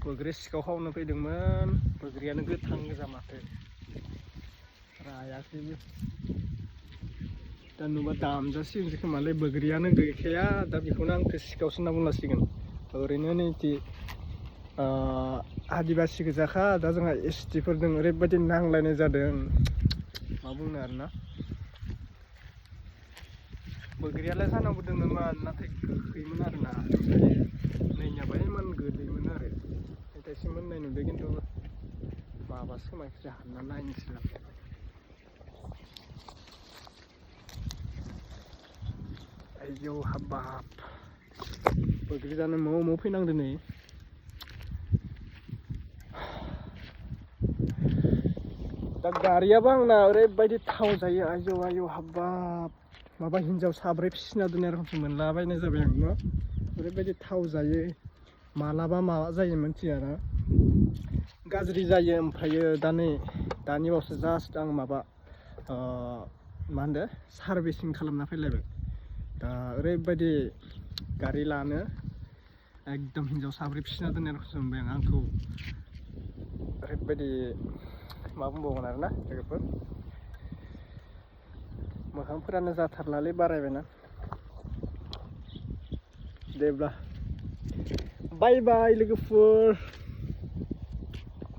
बोग्रि सिखाव खावनो फैदोंमोन बोग्रियानो गोथां गोजा माथो रायाखैबो दा नुबा दामजासिगोनसो खोमालै बोग्रियानो गैखाया दा बेखौनो आंखौ सिखावसो होनना बुंलांसिगोन ओरैनो नैथि आदिबासि गोजाखा दा जोंहा एसटिफोरजों ओरैबायदि नांलायनाय जादों मा बुंनो आरोना बोग्रियालाय सानावबो दङमोन नाथाय गोखैमोन आरोना नैनियाबा इमान गोदैमोन आरो थाइसे मोननाय नुदों खिन्थु माबासो खोमा हानना नायनोसैलां आयौ हाबाब बोग्रि जानो मौ फैनांदों नै दा गारियाबो आंना ओरैबायदि थाव जायो आयौ हाबाब माबा हिन्जाव साब्रै फिसिना दोननाय रखमसो मोनलाबायनाय जाबाय आं न' ओरैबायदि थाव जायो मालाबा माबा जायो मिथिया ना गाज्रि जायो ओमफ्रायो दानि बावसो जास्ट आं माबा मा होनदो सार्भिसिं खालामना फैलायबाय दा ओरैबायदि गारि लानो एकदम हिन्जाव साब्रै फिसिना दोननाय रखमसो मोनबाय आं आंखौ ओरैबायदि मा बुंबावगोन आरोना लोगोफोर मोखांफोरानो जाथारलालै बारायबायना देब्ला बाय बाय लोगोफोर